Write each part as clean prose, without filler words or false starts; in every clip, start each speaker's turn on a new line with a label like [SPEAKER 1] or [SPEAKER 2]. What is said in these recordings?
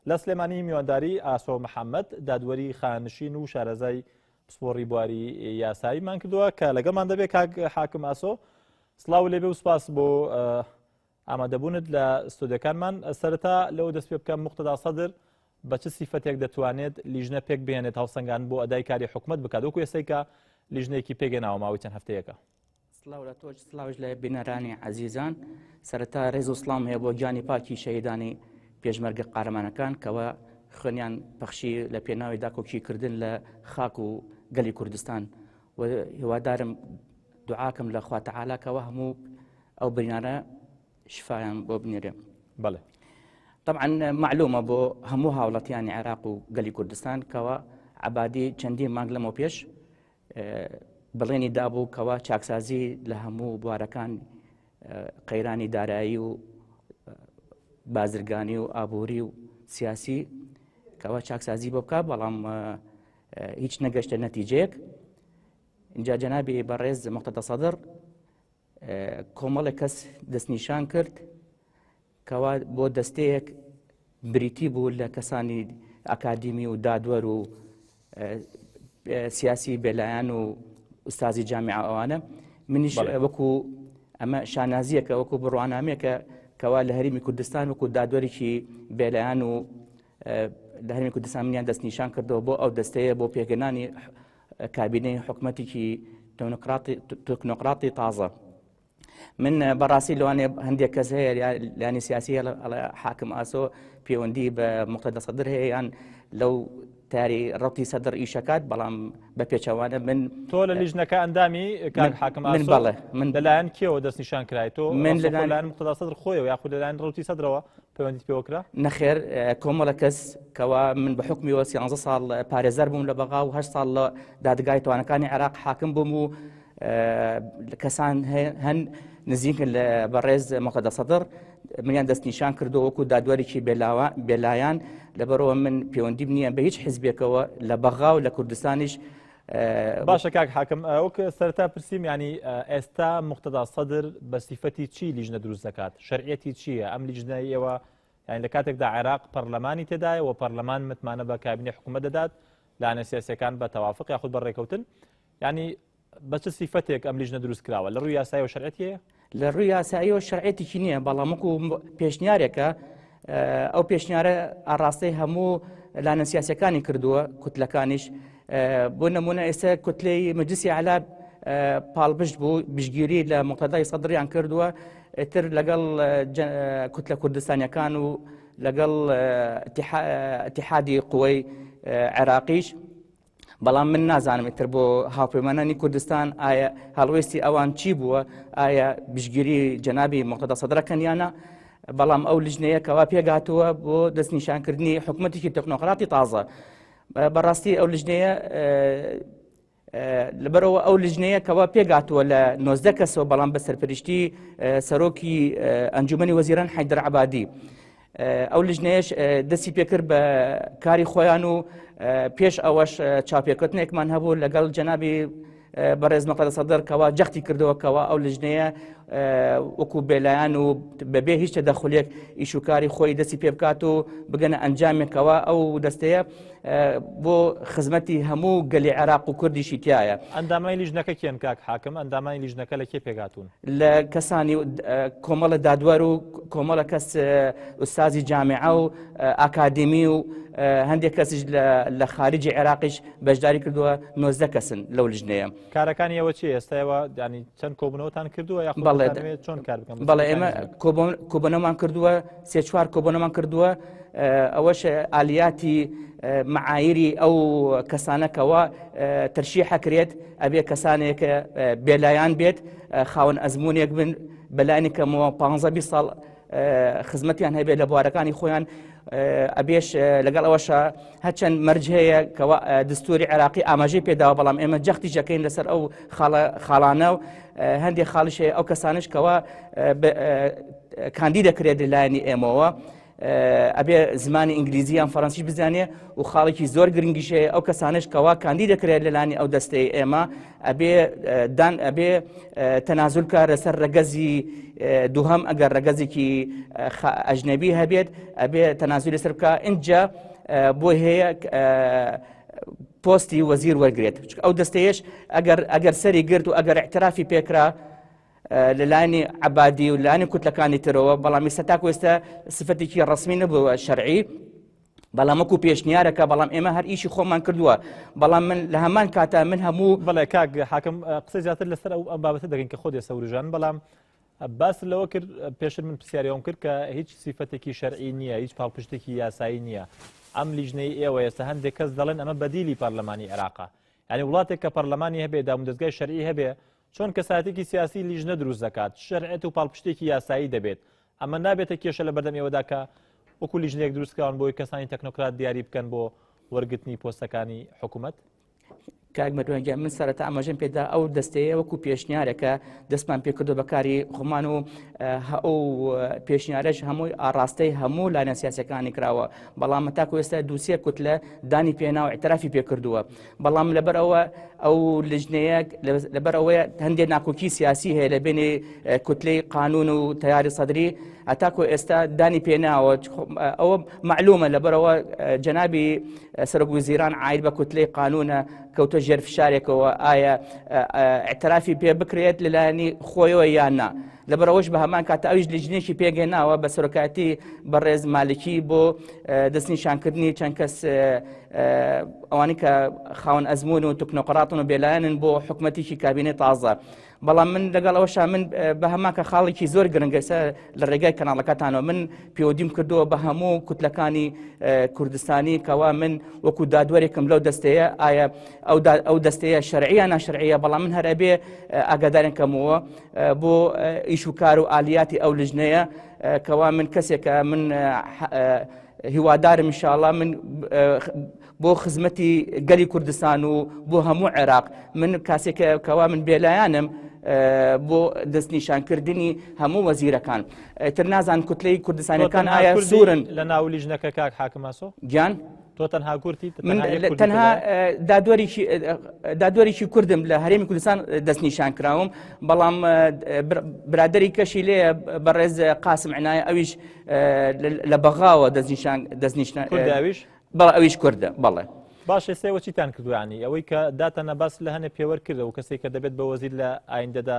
[SPEAKER 1] لە سلێمانی میوانداری ئاسۆ محەممەد دادوەری خانشین و شارەزای پسپۆڕی بواری یاساییمان کردووە کە لەگەڵمان دەبێت کاک حاکم ئاسۆ سڵاو لێبێ و سپاس بۆ ئامادەبوونت لە ستۆدیۆکانمان سەرەتا لەوە دەست پێ بکەم مقتەدا سەدر بە چ سیفەتێک دەتوانێت لیژنە پێک بهێنێت هەڵسەنگان بۆ ئەدای کاری حکومت بکات وەکو ئێستای کە لیژنەیەکی پێگەناوە ماوەی چەند هەفتەیەکە؟
[SPEAKER 2] سڵاو لە تۆش سڵاوش لە بینەرانی عەزیزان سەرەتا ڕێز و سڵام هەیە بۆ گیانی پاکی شەهیدانی پێشمەرگە قارەمانەکان کەوا خوێنیان پەخشی لە پێناوی داکۆکی کردن لە خاک و گەلی کوردستان و هیوادارم دوعاکەم لە خوا تەعالا کەوا هەموو ئەو برینانە شفایان بۆ بنێرێ.
[SPEAKER 1] بەڵێ.
[SPEAKER 2] طبعا معلومە بۆ هەموو هاوڵەتیانی عێراق و گەلی کوردستان کەوا عبادی چەندین مانگ لەمەو پێش بەڵێنی دابوو کەوا چاکسازی لە هەموو بوارەکان قەیرانی دارایی و بازرگانی و ئابووری و سیاسی کەوا چاکسازی بۆ بکە بەڵام هیچ نەگەشتە نەتیجەیەک اینجا جەنابی بەڕێز مقتەدا سەدر کۆمەڵێک کەس دەستنیشان کرد کەوا بۆ دەستەیەک بریتی بوو لە کەسانی ئەکادیمی و دادوەر و سیاسی بێلایەن و ئوستازی جامیعە ئەوانە منیش وەکو ئەمە شانازیەکە وەکو بڕوانامێکە کەوا لە هەرمی کوردستان وەکو دادوەرێکی بێلایەن و لە هەرمی کوردستان منیان دەستنیشان کردەوە بۆ ئەو دەستەیە بۆ پێگەنانی کابینەی حکومەتێکی تەکنۆقراتی تازە من بەڕاستی لەوانێ هەندێک کەس هەیە لانی سیاسی ئەڵێ حاکم ئاسۆ پەیوەندی بە مقتەدا سەدر هەیە یان لەو تاری ڕەتی سەدر ئیشەکات بەڵام بە پێچەوانە من
[SPEAKER 1] تۆ لە لیژنەکە ئەندامی کاک حاکم
[SPEAKER 2] من بەڵێ
[SPEAKER 1] من لەلایەن کێوە دەستنیشان کرای تۆ من لەلایەن مقتەدا سەدر خۆیەوە یاخود لەلایەن ڕەوتی سەدرەوە پەیوەندیت پێوە کرا؟
[SPEAKER 2] نەخێر کۆمەڵە کەس کەوا من بە حکمیەوە سیانزە ساڵ پارێزەر بووم لە بەغا و هەشت ساڵ لە دادگای توانەکانی عێراق حاکم بووم و کەسان هەن نزیکن لە بەڕێز مقتەدا سەدر منیان دەستنیشان کردو وەکو دادوەرێکی بێلایان لەبەرەوە من پەیوەندیم نییە بە هیچ حزبێکەوە لە بەغا و لە کوردستانیش.
[SPEAKER 1] باشە کاک حاکم وەک سەرتا پرسییم ینی ئێستا مقتەدا سەدر بە سیفەتی چی لیژنە دروست دەکات شەرعەتی چییە ئەم لیژنە ئێوە یان لە کاتێکدا عێراق پەرلەمانی تێدایە و پەرلەمان متمانە بە کابینە حکوومەت دەدات لایەنە سیاسەکان بە تەوافق یاخود بە ڕێکەوتن ینی بە چ سیفەتێک ئەم لیژنە دروست کراوە؟ لە ڕووی یاساییەوە شەرعیەتی هەیە؟
[SPEAKER 2] لە ڕووی یاساییەوە شەرعیەتێکی نییە، بەڵام وەکو پێشنیارێکە، ئەو پێشنیارە ئاڕاستەی هەموو لایەنە سیاسیەکانی کردووە، کوتلەکانیش. بۆ نمونە ئێستا کوتلەی مەجلسی عەلا پاڵپشت بوو، پشتگیری لە مقتەدای سەدریان کردووە، ئیتر لەگەڵ کوتلە کوردستانیەکان و لەگەڵ ئیتیحادی قوەی عێراقیش. بەڵام من نازانم ئیتر بۆ هاوپەیمانانی کوردستان ئایا هەڵوێستی ئەوان چی بووە ئایا بشگیری جەنابی مقتەدا سەدرەکەن یانە بەڵام ئەو لیژنەیە کەوا پێگاتووە بۆ دەستنیشانکردنی حکوومەتێکی تەکنۆقراتی تازە بەڕاستی ئەو لیژنەیە لەبەرەوە ئەو لیژنەیە کەوا پێگاتووە لە 90 کەسەوە بەڵام بە سەرپەرشتی سەرۆکی ئەنجومنی وەزیران حیدر عبادی ئەو لیژنەیەش دەستی پێکرد بە کاری خۆیان و پێش ئەوەش چاپێکوتنێکمان هەبوو لەگەڵ جەنابی بەڕێز مقتەدا سەدر کەوا جەختی کردەوە کەوا ئەو لیژنەیە وەکو بێلایەن و بەبێ هیچ تەدەخولێک ئیشوکاری خۆی دەستی پێ بکات و بگەنە ئەنجامێکەوە ئەو دەستەیە بۆ خزمەتی هەموو گەلی عێراق و کوردیشی تایە.
[SPEAKER 1] ئەندامانی لیژنەکە کێن کاک حاکم؟ ئەندامانی لیژنەکە لە کێ پێکهاتوون؟
[SPEAKER 2] لە کەسانی کۆمەڵە دادوەر و کۆمەڵە کەس ئوستازی جامیعە و ئاکادمی و هەندێک کەسیش لە خارجی عێراقیش بەشداری کردووە 90 کەسن لەو لیژنەیە.
[SPEAKER 1] کارەکانی ئێوە چییە ئێستا ئێوە یانی چەند کۆبوونەوەتان کردووە یاخود
[SPEAKER 2] بەڵێ
[SPEAKER 1] دەتانەوێت چۆن کار بکەن؟
[SPEAKER 2] بەڵێ ئێمە کۆبوونەوەمان کردووە سێ چوار کۆبوونەوەمان کردووە ئەوەش ئالیاتی معایری ئەو کەسانە کەوا ترشیحەکرێت ئەبێ کەسانێک بێلایان بێت خاوەن ئەزمونێک بن بەلانی کەمەوە 15 ساڵ خزمەتیان هەبێت لە بوارەکانی خۆیان ئەبێش لەگەڵ ئەوەشە هەچەند مەرج هەیە کەوا دستوری عێراقی ئاماژەی پێداوە بەڵام ئێمە جەختی ژەکەین لەسەر ئەو خاڵانە و هەندێک خاڵش هەیە ئەو کەسانش کەوا کاندی دەکرێت لەلایەنی ئێمەوە. ئەبێ زمانی ئینگلیزی یان فەرەنسیش بزانێ و خاڵێکی زۆر گرنگیش هەیە ئەو کەسانش کەوا کاندید دەکرێت لەلانی ئەو دەستەی ئێمە ئەبێ دان ئەبێ تەنازول کار لەسەر ڕەگەزی دووهەم ئەگەر ڕەگەزێکی ئەژنەبی هەبێت ئەبێ تەنازول لەسەر بکە ئینجا بۆی هەیە پۆستی وەزیر وەرگێت ئەو دەستەیەش ئەگەر ئەگەر سەری گرت و ئەگەر اعترافی پێکرا لەلایەنی عەبادی و لایەنی کوتلەکانی ترەوە، بەڵام ئێستا تاکو ئێستا سفەتێکی ڕەسمی نەبووە شەرعی، بەڵام وەکو پێشنیارەکە، بەڵام ئێمە هەر ئیشی خۆمان کردووە، بەڵام من لە هەمان کاتا من هەموو.
[SPEAKER 1] بەڵێ کاک حاکم قسەی زیاتر لەسەر ئەو ئەم بابەتە دەکەین کە خۆت ئێستا وروژان، بەڵام باست لەوە کرد پێشتر من پرسیاری ئەوم کرد کە هیچ سیفەتێکی شەرعی نییە، هیچ پاڵپشتێکی یاسایی نییە ئەم لیژنەی ئێوە ئێستا هەندێک کەس دەڵێن ئەمە بەدیلی پەرلەمانی عێراقە، یانی وڵاتێک کە پەرلەمانی هەبێ دامودەزگای شەرعی هەبێ چۆن کەسایەتێکی سیاسی لیژنە دروست دەکات، شەرعێت و پاڵپشتێکی یاسایی دەبێت، ئەمە نابێتە کێشە لە بەردەم ئێوەدا کە وەکو لیژنەیەک دروست کراون بۆی کەسانی تەکنۆکرات دیاری بکەن بۆ وەرگرتنی پۆستەکانی حکوومەت؟
[SPEAKER 2] کاک مەروان گیان من سەرەتا ئاماژەم پێدا ئەو دەستەیە وەکو پێشنیارێکە دەستمان پێکردو بەکاری خۆمان و ئەو پێشنیارەش هەمووی ئاڕاستەی هەموو لایەنە سیاسەکانی کراوە بەڵام تاکو ئێستا دووسێ کوتلە دانی پێنا و اعترافی پێکردووە بەڵام لەبەر ئەوە ئەو لجنەیە لەبەر ئەوەیە هەندێک ناکۆکی سیاسی هەیە لە بینی کوتلەی قانون و تەیاری سەدری هەتاکو ئێستا دانی پێناوە ئەوە معلومە لەبەرەوە جەنابی سەرۆک وزیران عاید بە کوتلەی قانونە کەوتە ژێر فشارێکەوە ئایا اعترافی پێ بکرێت لەلایەنی خۆیەوە یان نا لەبەرئەوەش بە هەمان کات ئەویش لیژنەیەکی پێکهێناوە بە سەرۆکایەتی بەڕێز مالکی بۆ دەستنیشانکردنی چەند کەس ئەوانەی کە خاوەن ئەزمون و تکنۆقراتن و بێلایەنن بۆ حکومەتێکی کابینەی تازە. بەڵام من لەگەڵ ئەوەشا من بە هەمان کە خاڵێکی زۆر گرنگەسە لە ڕێگای کەناڵەکەتانەوە من پێوەدیم کردووە بە هەموو کوتلەکانی کوردستانی کەوا من وەکو دادوەرێکم لەو دەستەیە ئایا ئەو دەستەیە شەرعیە ناشەرعیە بەڵام من هەر ئەبێ ئاگادارن کەمەوە بۆ ئیش و کار و ئالیاتی ئەو لژنەیە کەوا من کەسێکە من هیوادارم انشاءاللە من بۆ خزمەتی گەلی کوردستان و بۆ هەموو عێراق من کاسێکە کەوا من بێلایەنم بۆ دەستنیشانکردنی هەموو وەزیرەکان تر نازان کوتلەی کوردستانەکان ئایا سوورن
[SPEAKER 1] لە ناو لیژنەکە کاک حاکماسۆ
[SPEAKER 2] گیان
[SPEAKER 1] تۆ تەنها کورتی
[SPEAKER 2] من تەنها دادوەرێکی دادوەرێکی کوردم لە هەرێمی کوردستان دەستنیشان کراوم بەڵام برادری کەشی لێ بەڕێز قاسم عنایە ئەویش لە بەغاوە دەستنیشان دەستنیشان
[SPEAKER 1] کورداویش
[SPEAKER 2] بەڵێ ئەویش کوردە بەڵێ.
[SPEAKER 1] باش ئێستا ئێوە چیتان کردووە یانی ئەوەی کە داتانە باس لە هەنێ پێوەر کردەوە کەسێک کە دەبێت بە وەزیر لە ئایندەدا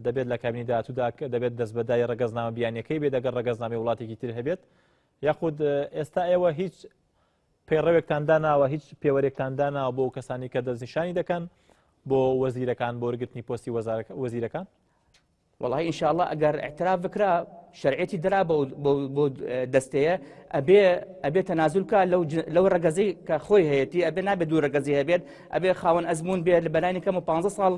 [SPEAKER 1] دەبێت لە کابینی داهاتوودا دەبێت دەستبەدای ڕەگەزنامە بیانیەکەی بێت ئەگەر ڕەگەزنامەی وڵاتێکی تر هەبێت یاخود ئێستا ئێوە هیچ پەیڕەوێکتان داناوە هیچ پێوەرێکتان داناوە بۆ کەسانی کە دەستنیشانی دەکەن بۆ وەزیرەکان بۆ وەرگرتنی پۆستی وەزیرەکان؟
[SPEAKER 2] وەڵی ئینشاءاللە ئەگەر اعتراف بکرا شەرعەتی درا بۆ دەستەیە ئەبێ ئەبێ تەنازول کا لەو لەو ڕەگەزی کە خۆی هەیەتی ئەبێ نابێت دوو ڕەگەزی هەبێت ئەبێ خاوەن ئەزمون بێت لە بەلایانی کەم و 15 ساڵ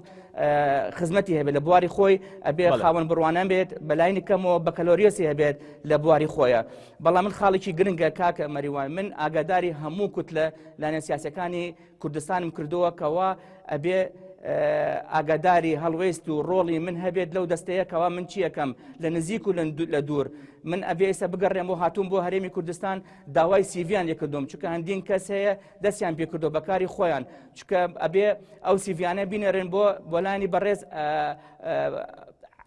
[SPEAKER 2] خزمەتی هەبێت لە بواری خۆی ئەبێ خاوەن بڕوانان بێت بەلایانی کەمەوە بەکەلۆریۆسی هەبێت لە بواری خۆیە بەڵام من خاڵێکی گرنگە کاکە مەریوان من ئاگاداری هەموو کوتلە لایەنە سیاسەکانی کوردستانم کردووە کەوا ئەبێ ئاگاداری هەڵوێست و ڕۆڵی من هەبێت لەو دەستەیە کەوا من چیەکەم لە نزیک و لە دوور من ئەبێ ئێستا بگەڕێم بۆ هاتوون بۆ هەرێمی کوردستان داوای سیڤیان لێکردوم چونکە هەندین کەس هەیە دەستیان پێکردو بەکاری خۆیان چونکە ئەبێ ئەو سیڤیانە بینێرن بۆ بۆلانی بەڕێز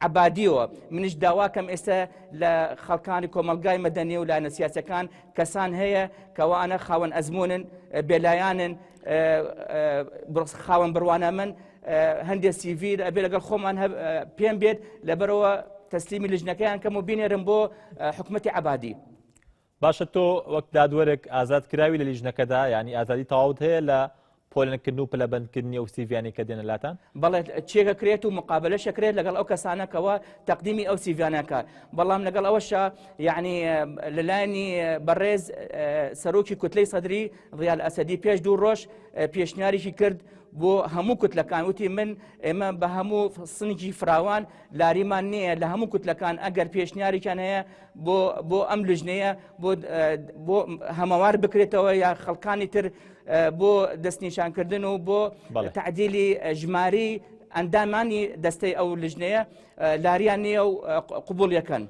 [SPEAKER 2] عبادیەوە منیش داواکەم ئێستا لە خەڵکانی کۆمەلگای مەدەنی و لایەنە سیاسەکان کەسان هەیە کەوانە خاوەن ئەزمونن بێلایانن خاوەن بڕوانامەن هەندێک سیڤیر ئەبێ لەگەڵ خۆمان پێم بێت لەبەرەوە تەسلیمی لژنەکەیان کەم و بینێرم بۆ حکوومەتی عبادی.
[SPEAKER 1] باشە تۆ وەک دادوەرێک ئازاد کراوی لە لیژنەکەدا ینی ئازادی تەواوت هەیە لە پۆلێنکردن و پلەبەندکردنی ئەو سیڤیانەی کە دێنە لاتان؟
[SPEAKER 2] بەڵێ چێکەکرێت و مقابلەش ئەکرێت لەگەڵ ئەو کەسانە کەوا تەقدیمی ئەو سیڤیانە کات بەڵام لەگەڵ ئەوەشا یعنی لەلایەنی بەڕێز سەرۆکی کوتلەی سەدری ڕیال ئەسەدی پێش دوو ڕۆژ پێشنیاریکی کرد بۆ هەموو کوتلەکان وتی من ئێمە بە هەموو سنجی فراوان لاریمان نییە لە هەموو کوتلەکان ئەگەر پێشنیارێکیان هەیە بۆ بۆ ئەم لژنەیە بۆ بۆ هەمەوار بکرێتەوە یا خەڵکانی تر بۆ دەستنیشانکردن و بۆ تعدیلی ژماری ئەندامانی دەستەی ئەو لژنەیە لاریان نییە و قوبول یەکەن.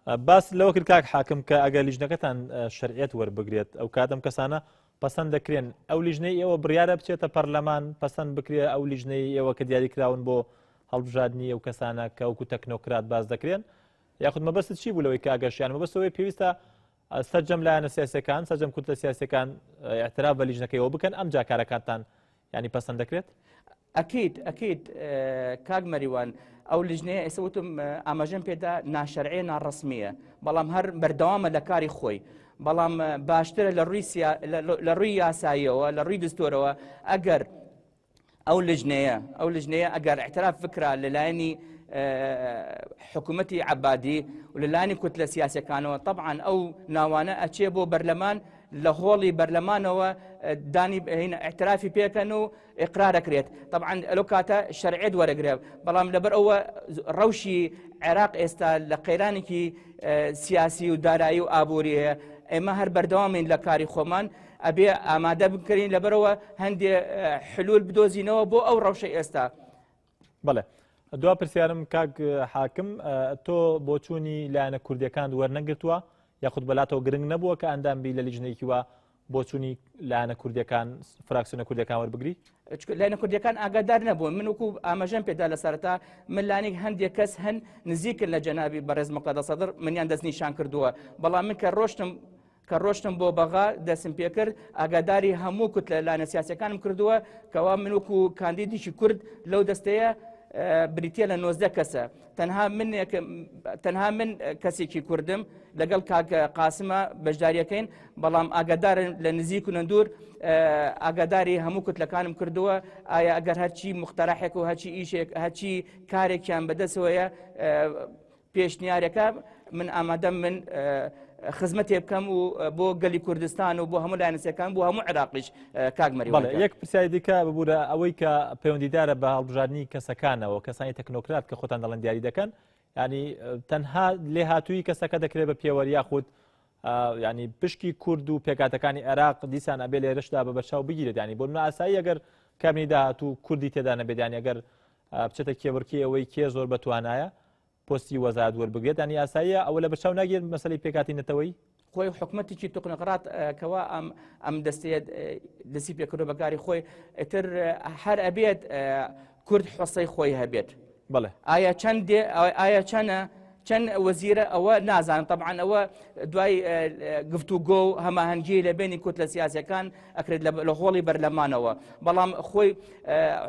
[SPEAKER 1] باست لەوە کرد کاک حاکم کە ئەگەر لیژنەکەتان شەرعیەت وەربگرێت ئەو کات ئەم کەسانە پەسەند دەکرێن، ئەو لیژنەی ئێوە بڕیارە بچێتە پەرلەمان پەسەند بکرێ ئەو لیژنەی ئێوە کە دیاری کراون بۆ هەڵبژاردنی ئەو کەسانە کە وەکو تەکنۆکرات باس دەکرێن یاخود مەبەستت چی بوو لەوەی کە ئەگەرشیان مەبەستەوەی پێویستە سەرجەم لایەنە سیاسەکان سەرجەم کوتلە سیاسەکان اعتراف بە لیژنەکەیەوە بکەن ئەم جاکارەکانتان ینی پەسەند دەکرێت؟
[SPEAKER 2] ئەکید ئەکید کاک مەریوان ئەو لیژنەیە ئێستا وتم ئاماژەم پێدا ناشەرعیە ناڕسمیە بەڵام هەر بەردەوامە لە کاری خۆی بەڵام باشترە لە ڕووی لە ڕووی یاساییەوە لە ڕووی دستۆرەوە ئەگەر ئەو لژنەیە ئەو لژنەیە ئەگەر اعتراف بکرا لەلایەنی حکوومەتی عبادی و لەلایەنی کوتلە سیاسەکانەوە طبعا ئەو ناوانە ئەچێ بۆ بەرلەمان لە هۆڵی بەرلەمانەوە دانی اعترافی پێکەن و ئیقرار ئەکرێت تەبعەن لەو کاتە شەرعیەت وەرەگرێ بەڵام لەبەر ئەوە ڕەوشی عێراق ئێستا لە قەیرانێکی سیاسی و دارایی و ئابووری هەیە ئێمە هەر بەردەوامین لە کاری خۆمان ئەبێ ئامادە بکەین لەبەرەوە هەندێ حلول بدۆزینەوە بۆ ئەو ڕەوشە ئێستا.
[SPEAKER 1] بەڵێ دوا پرسیارم کاک حاکم تۆ بۆچوونی لایەنە کوردیەکان وەرنەگرتووە یاخود بەلاتەوە گرنگ نەبووە کە ئەندام بی لە لیژنەیەکی وا بۆچوونی لایەنە کوردیەکان فراکسیۆنە کوردیەکان وەربگری؟
[SPEAKER 2] چونکە لایەنە کوردیەکان ئاگادار نەبوون من وەکو ئاماژەم پێدا لە سەرەتا من لانێک هەندێک کەس هەن نزیکن لە جەنابی بەڕێز مقتەدا سەدر منیان دەستنیشان کردووە بەڵام من کە ڕۆشتم کە ڕۆشتم بۆ بەغا دەستم پێکرد ئاگاداری هەموو کوتلە لایەنە سیاسەکانم کردووە کەوا من وەکو کاندیدیکی کورد لەو دەستەیە بریتە لە 19 کەسە تەنها من تەنها من کەسێکی کوردم لەگەڵ کاک قاسمە بەشداریەکەین بەڵام ئاگادارن لە نزیک و نەندور ئاگاداری هەموو کوتلەکانم کردووە ئایا ئەگەر هەرچی مختەرحێک و هەرچی ئیشێک هەرچی کارێکیان بەدەستەوەیە پێشنیارەکە من ئامادەم من خزمەتێ بکەم و بۆ گەلی کوردستان و بۆ هەموو لایەنسەکان بۆ هەموو عێراقیش کاک مەریوان
[SPEAKER 1] یەک پرسیاری دیکە ببوورە ئەوەی کە پەیوەندیدارە بە هەڵبژاردنی کەسەکانەوە کەسانی تەکنۆکرات کە خۆتان دەڵێن دیاری دەکەن ینی تەنها لێهاتووی کەسەکە دەکرێت بە پێوەر یاخود ینی پشکی کورد و پێکاتەکانی عێراق دیسان ئەبێ لێرەشدا بە بەرچاو بگیرێت ینی بۆ ئاسایی ئەگەر کابینی داهاتوو کوردی تێدا نەبێت ینی ئەگەر بچێتە کێبڕکی ئەوەی کێ زۆر بەتوانایە پۆستی وەزارەت وەربگرێت یانی ئاساییە ئەوە لە بەرچاو ناگیرێت مەسەلەی پێکهاتی نەتەوەیی؟
[SPEAKER 2] خۆی حکومەتێکی تەکنۆقرات کەوا ئەم ئەم دەستەیە دەستی پێکردو بەکاری خۆی ئیتر هەر ئەبێت کورد حوسەی خۆی هەبێت
[SPEAKER 1] بەڵێ
[SPEAKER 2] ئایا چەند دێ ئایا چەنە چەند وەزیرە ئەوە نازانم طبعا ئەوە دوای گفتوگۆ و هەماهەنگی لە بینی کوتلە سیاسەکان ئەکرێت لە هۆڵی بەرلەمانەوە بەڵام خۆی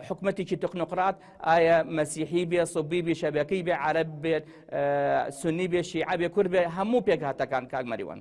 [SPEAKER 2] حکومەتێکی تەکنۆقرات ئایا مەسیحی بێ سوبی بێ شەبەکەی بێ عەرەب بێت سنی بێ شیعە بێ کورد بێ هەموو پێکهاتەکان کاک مەریوان.